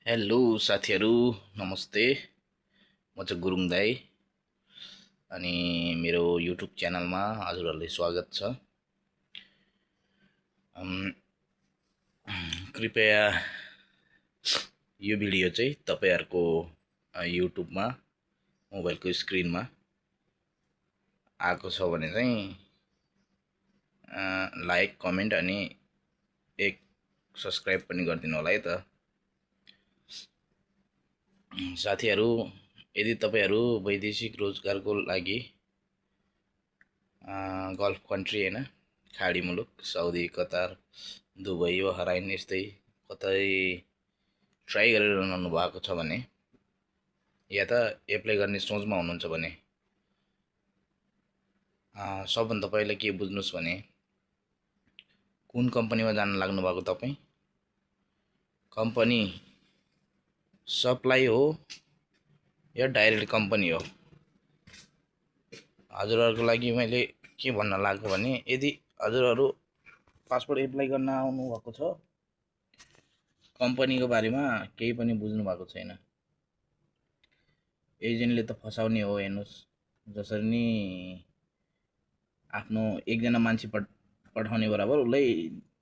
Hello साथीहरू, नमस्ते। म चाहिँ गुरुङ दाई अनि मेरो युट्युब च्यानलमा हजुरहरूलाई स्वागत छ। कृपया यो भिडियो चाहिँ तपाईहरुको युट्युबमा मोबाइलको स्क्रिनमा आएको छ भने चाहिँ लाइक, कमेन्ट अनि एक सब्स्क्राइब पनि गरिदिनु होला है त। साथीहरू, यदि तपाईहरु वैदेशिक रोजगारको लागि गल्फ कन्ट्री हैन, खाडी मुलुक साउदी, कतार, दुबई, बहराइन यस्तै कतै ट्राई गरिरहनु भएको छ भने या त एप्लाई गर्ने सोचमा हुनुहुन्छ भने सबभन्दा पहिला के बुझ्नुस् भने कुन कम्पनीमा जान लाग्नु भएको तपाई, कम्पनी सप्लाई हो या डाइरेक्ट कम्पनी हो। हजुरहरुको लागि मैले के भन्न लाग्यो भने यदि हजुरहरु पासपोर्ट एप्लाई गर्न आउनु भएको छ, कम्पनीको बारेमा केही पनि बुझ्नु भएको छैन, एजेन्टले त फसाउने हो। हेर्नुस्, जसरी नि आफ्नो एकजना मान्छे पठाउने बराबर उसलाई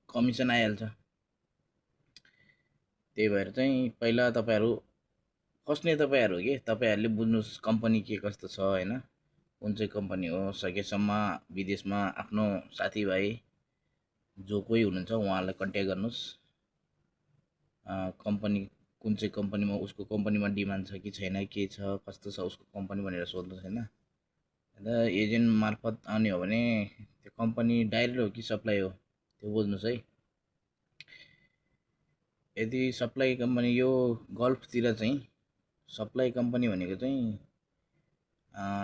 कमिसन आइहाल्छ। त्यही भएर चाहिँ पहिला तपाईहरु फस्ने तपाईहरु के तपाईहरुले बुझ्नुस् कम्पनी के कस्तो छ हैन, कुन चाहिँ कम्पनी हो। सकेसम्म विदेशमा आफ्नो साथीभाइ जो कोही हुनुहुन्छ उहाँलाई कन्ट्याक्ट गर्नुस्। कम्पनी कुन चाहिँ कम्पनीमा, उसको कम्पनीमा डिमान्ड छ कि छैन, के छ कस्तो छ उसको कम्पनी भनेर सोध्नुस् हैन। र एजेन्ट मार्फत आउने हो भने त्यो कम्पनी डाइरेक्ट हो कि सप्लाई हो त्यो बुझ्नुस् है। यदि सप्लाई कम्पनी यो गल्फतिर चाहिँ सप्लाई कम्पनी भनेको चाहिँ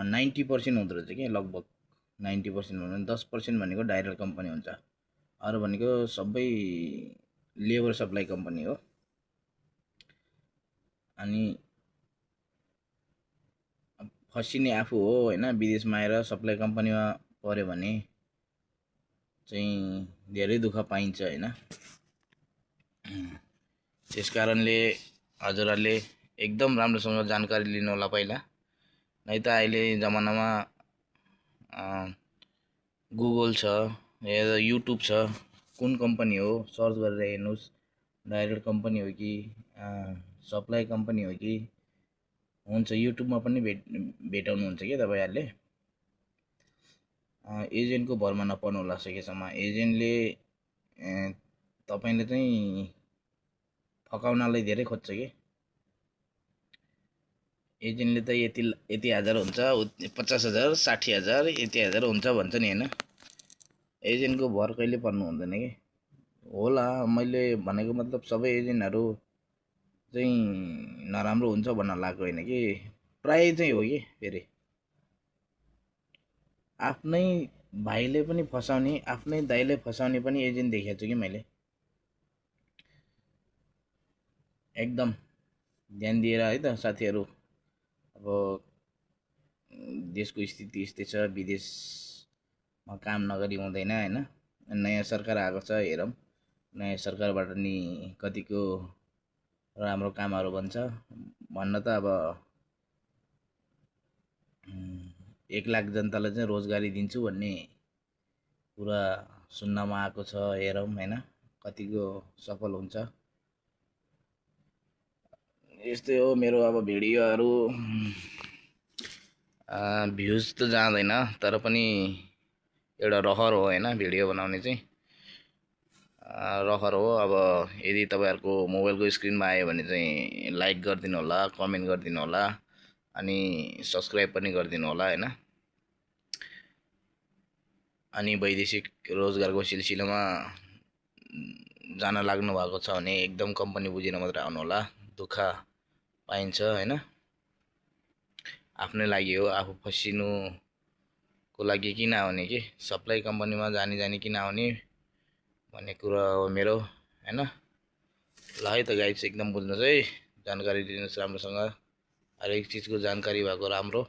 90% हुँदो रहेछ के, लगभग 90% भन्दा 10% भनेको डाइरेक्ट कम्पनी हुन्छ। अरु भनेको सबै लेबर सप्लाई कम्पनी हो। अनि फसिने आफू हो हैन, विदेशमा आएर सप्लाई कम्पनीमा पर्यो भने चाहिँ धेरै दुःख पाइन्छ हैन। त्यसकारणले हजुरहरुले एकदम राम्रोसँग जानकारी लिनु होला पहिला, नै त अहिले जमानामा गुगल छ या युट्युब छ, कुन कम्पनी हो सर्च गरेर हेर्नुस्, डाइरेक्ट कम्पनी हो कि सप्लाई कम्पनी हो कि हुन्छ। युट्युबमा पनि भेटाउनुहुन्छ के तपाईहरुले। एजेन्टको भरमा नपर्नु होला। सकेसम्म एजेन्टले तपाईले चाहिँ फकाउनलाई धेरै खोज्छ के। एजेन्टले त यति हजार हुन्छ, 50,000 60,000 यति हजार हुन्छ भन्छ नि हैन। एजेन्टको भर कहिले पर्नु हुँदैन के। होला, मैले भनेको मतलब सबै एजेन्टहरु चाहिँ नराम्रो हुन्छ भन्न लाग्यो हैन कि, प्राय चाहिँ हो कि। फेरि आफ्नै भाइले पनि फसाउने, आफ्नै दाइले फसाउने पनि एजेन्ट देखेको छु कि मैले। एकदम ध्यान दिएर है त साथीहरु। अब देशको स्थिति यस्तै छ, विदेशमा काम नगरी हुँदैन हैन। नयाँ सरकार आएको छ, हेरौँ नयाँ सरकारबाट नि कतिको राम्रो कामहरु बन्छ। भन्न त अब 1 लाख जनतालाई चाहिँ रोजगारी दिन्छु भन्ने कुरा सुन्नमा आएको छ। हेरौँ हैन कतिको सफल हुन्छ। यस्तै हो मेरो अब भिडियोहरु। भ्युज त जाँदैन तर पनि एउटा रहर हो हैन, भिडियो बनाउने चाहिँ रहर हो। अब यदि तपाईहरुको मोबाइलको स्क्रिनमा आयो भने चाहिँ लाइक गरिदिनु होला, कमेन्ट गरिदिनु होला अनि सब्स्क्राइब पनि गरिदिनु होला हैन। अनि वैदेशिक रोजगारको सिलसिलामा जान लाग्नु भएको छ भने एकदम कम्पनी बुझेर मात्र आउनु होला। दुःख पाइन्छ हैन। आफ्नै लागि हो, आफू फसिनुको लागि किन आउने के, सप्लाई कम्पनीमा जानी किन आउने भन्ने कुरा हो मेरो हैन। ल है त गाइस, एकदम बुझ्नुस् है, जानकारी दिनुस् राम्रोसँग। हरेक चीजको जानकारी भएको राम्रो।